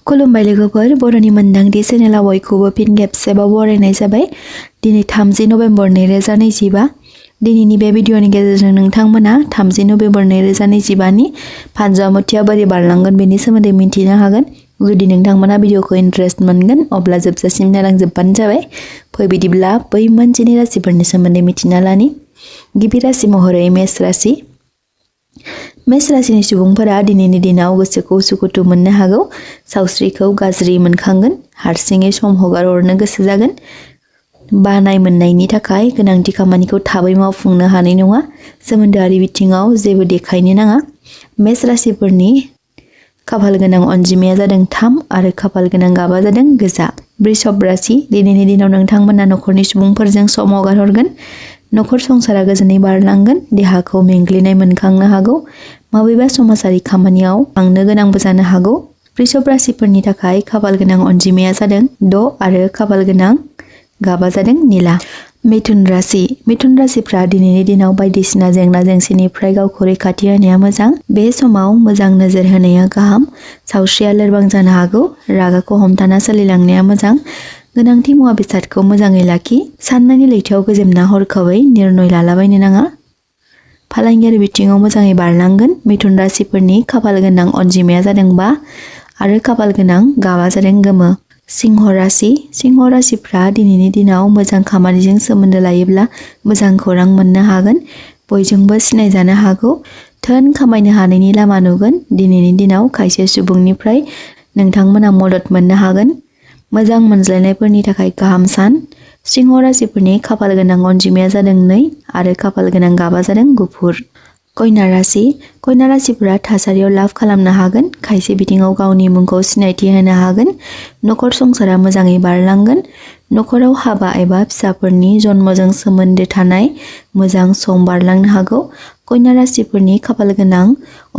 खुलुमबाय लोगोफोर बर'नि मोनदांथि चेनेलाव बयखौबो फिन खेबसेबाव बरायनाय जाबाय। दिनै 30 नभेम्बर 2025 दिनैनि बे भिडिअनि गेजेरजों नोंथांमोना 30 नभेम्बर 2025 नि फानजामुथिया बोरै बारलांगोन बेनि सोमोन्दै मिन्थिनो हागोन। जुदि नोंथांमोना भिडिअखौ इन्टारेस्ट मोनगोन अब्ला जोबजासिम नायलांजोबबानो जाबाय। फै बिदिब्ला बै मोनसेनि राशिफोरनि सोमोन्दै मिथिना लानि। गिबि राशि महरै मेष राशि। मेष राशिनि सुबुंफोरा दिनैनि दिनाव गोसोखौ उसुखुथु मोननो हागौ। सावस्रिखौ गाज्रि मोनखांगोन। हारसिङै सम हगारहरनो गोसो जागोन। बानाय मोननायनि थाखाय गोनांथि खामानिखौ थाबै मावफुंनो हानाय नङा। सोमोन्दोआरि बिथिङाव जेबो देखायनो नाङा। मेष राशिफोरनि खाफाल गोनां अनजिमाया जादों 3 आरो खाफाल गोनां गाबा जादों गोजा। वृषभ राशि। दिनैनि दिनाव नोंथांमोना नखरनि सुबुंफोरजों सम हगारहरगोन। नखर संसारा गोजोनै बारलांगोन। देहाखौ मेंग्लिनाय मोनखांनो हागौ। माबेबा समाजारि खामानियाव थांनो गोनांबो जानो हागौ। वृषभ राशिफोरनि थाखाय खाफाल गोनां अनजिमाया जादों 6 आरो खाफाल गोनां गाबा जादों निला। मिथुन राशि। मिथुन राशिफ्रा दिनैनि दिनाव बायदिसिना जेंना जेंसिनिफ्राय गावखौ रैखाथि होनाया मोजां। बे समाव मोजां नोजोर होनाया गाहाम। सावस्रिया लोरबां जानो हागौ। रागाखौ हमथाना सोलिलांनाया मोजां। गोनांथि मुवा बेसादखौ मोजाङै लाखि। साननायनि लैथोआव गोजोमना हरखाबै निर्णय लालाबायनो नाङा। फालांगियारि बिथिङाव मोजाङै बारलांगोन। मिथुन राशिफोरनि खाफाल गोनां अनजिमाया जादों 5 आरो खाफाल गोनां गाबा जादों गोमो। सिंह राशि। सिंह राशिफ्रा दिनैनि दिनाव मोजां खामानिजों सोमोन्दो लायोब्ला मोजां खौरां मोननो हागोन। बयजोंबो सिनायजानो हागौ। धोन खामायनो हानायनि लामा नुगोन। दिनैनि दिनाव खायसे सुबुंनिफ्राय नोंथांमोना मदद मोननो हागोन। मोजां मोनज्लायनायफोरनि थाखाय गाहाम सान। सिंह राशिफोरनि खाफाल गोनां अनजिमाया जादों 2 आरो खाफाल गोनां गाबा जादों गुफुर। कन्या राशि। कन्या राशिफोरा थासारियाव लाभ खालामनो हागोन। खायसे बिथिङाव गावनि मुंखौ सिनायथि होनो हागोन। नखर संसारा मोजाङै बारलांगोन। नखराव हाबा एबा फिसाफोरनि जन्मजों सोमोन्दो थानाय मोजां सम बारलांनो हागौ। कन्या राशिफोरनि खाफाल गोनां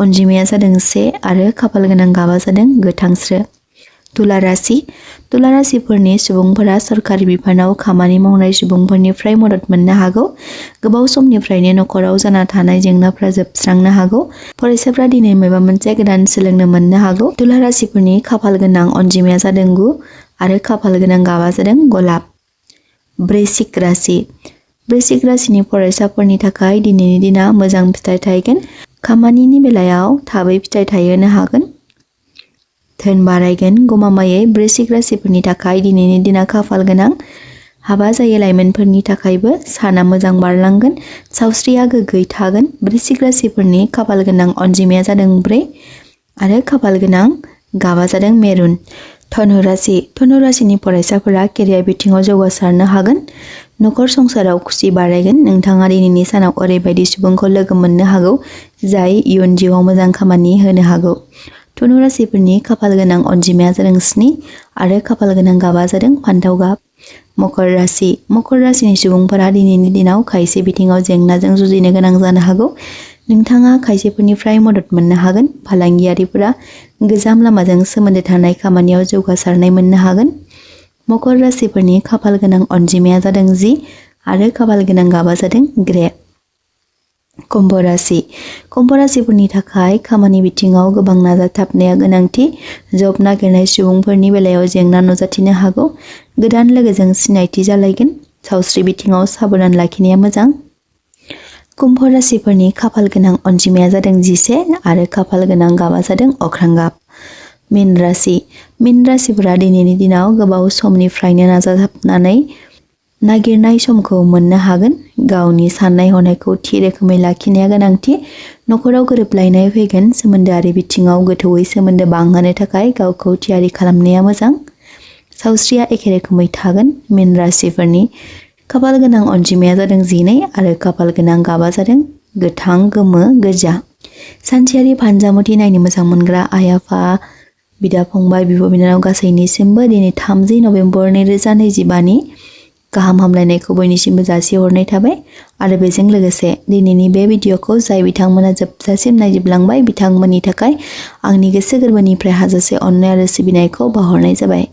अनजिमाया जादों 1 आरो खाफाल गोनां गाबा जादों गोथांस्रो। तुला राशि। तुला राशिफोरनि सुबुंफोरा सरखारि बिफानाव खामानि मावनाय सुबुंफोरनिफ्राय मदद मोननो हागौ। गोबाव समनिफ्रायनो नखराव जाना थानाय जेंनाफ्रा जोबस्रांनो हागौ। फरायसाफ्रा दिनै माबा मोनसे गोदान सोलोंनो मोननो हागौ। तुला राशिफोरनि खाफाल गोनां अनजिमाया जादों 9 आरो खाफाल गोनां गाबा जादों गलाब। वृश्चिक राशि। वृश्चिक राशिनि फरायसाफोरनि थाखाय दिनैनि दिना मोजां फिथाइ थायगोन। खामानिनि बेलायाव थाबै फिथाइ थायहोनो हागोन। धोन बारायगोन। गमामायै वृश्चिक राशिफोरनि थाखाय दिनैनि दिना खाफाल गोनां। हाबा जायै लाइमोनफोरनि थाखायबो साना मोजां बारलांगोन। सावस्रिया गोग्गोयै थागोन। वृश्चिक राशिफोरनि खाफाल गोनां अनजिमाया जादों 4 आरो खाफाल गोनां गाबा जादों मेरुन। धनु राशि। धनु राशिनि फरायसाफोरा केरियार बिथिङाव जौगासारनो हागोन। नखर संसाराव खुसि बारायगोन। नोंथाङा दिनैनि सानाव ओरैबायदि सुबुंखौ लोगो मोननो हागौ जाय इयुन जिउआव मोजां खामानि होनो हागौ। धनु राशिफोरनि खाफाल गोनां अनजिमाया जादों 7 आरो खाफाल गोनां गाबा जादों फान्थाव गाब। मकर राशि। मकर राशिनि सुबुंफोरा दिनैनि दिनाव खायसे बिथिङाव जेंनाजों जुजिनो गोनां जानो हागौ। नोंथाङा खायसेफोरनिफ्राय मदद मोननो हागोन। फालांगियारिफोरा गोजाम लामाजों सोमोन्दो थानाय खामानियाव जौगासारनाय मोननो हागोन। मकर राशिफोरनि खाफाल गोनां अनजिमाया जादों 10 आरो खाफाल गोनां गाबा जादों ग्रे। कुम्भ राशि। कुम्भ राशिफोरनि थाखाय खामानि बिथिङाव गोबां नाजाथाबनाया गोनांथि। जब नागिरनाय सुबुंफोरनि बेलायाव जेंना नुजाथिनो हागौ। गोदान लोगोजों सिनायथि जालायगोन। सावस्रि बिथिङाव साबधान लाखिनाया मोजां। कुम्भ राशिफोरनि खाफाल गोनां अनजिमाया जादों 11 आरो खाफाल गोनां गाबा जादों अख्रां गाब। मीन राशि। मीन राशिफोरा दिनैनि दिनाव गोबाव समनिफ्रायनो नाजाथाबनानै नागिरनाय समखौ मोननो हागोन। गावनि साननाय हनायखौ थि रोखोमै लाखिनाया गोनांथि। नखराव गोरोबलायनाय फैगोन। सोमोन्दोआरि बिथिङाव गोथौयै सोमोन्दो बांहोनो थाखाय गावखौ थियारि खालामनाया मोजां। सावस्रिया एखे रोखोमै थागोन। मीन राशिफोरनि खाफाल गोनां अनजिमाया जादों 12 आरो खाफाल गोनां गाबा जादों गोथां, गोमो, गोजा। सानसेयारि फानजामुथि नायनो मोजां मोनग्रा आइ आफा, बिदा फंबाय, बिब' बिनानाव गासैनिसिमबो दिनै 30 नभेम्बर 2025 नि गाहाम हामलायनायखौ बयनिसिमबो जासिहरनाय थाबाय। आरो बेजों लोगोसे दिनैनि बे भिडिअखौ जाय बिथांमोना जोबजासिम नायजोबलांबाय बिथांमोननि थाखाय आंनि गोसो गोरबोनिफ्राय हाजासे अननाय आरो सिबिनायखौ बावहरनाय जाबाय।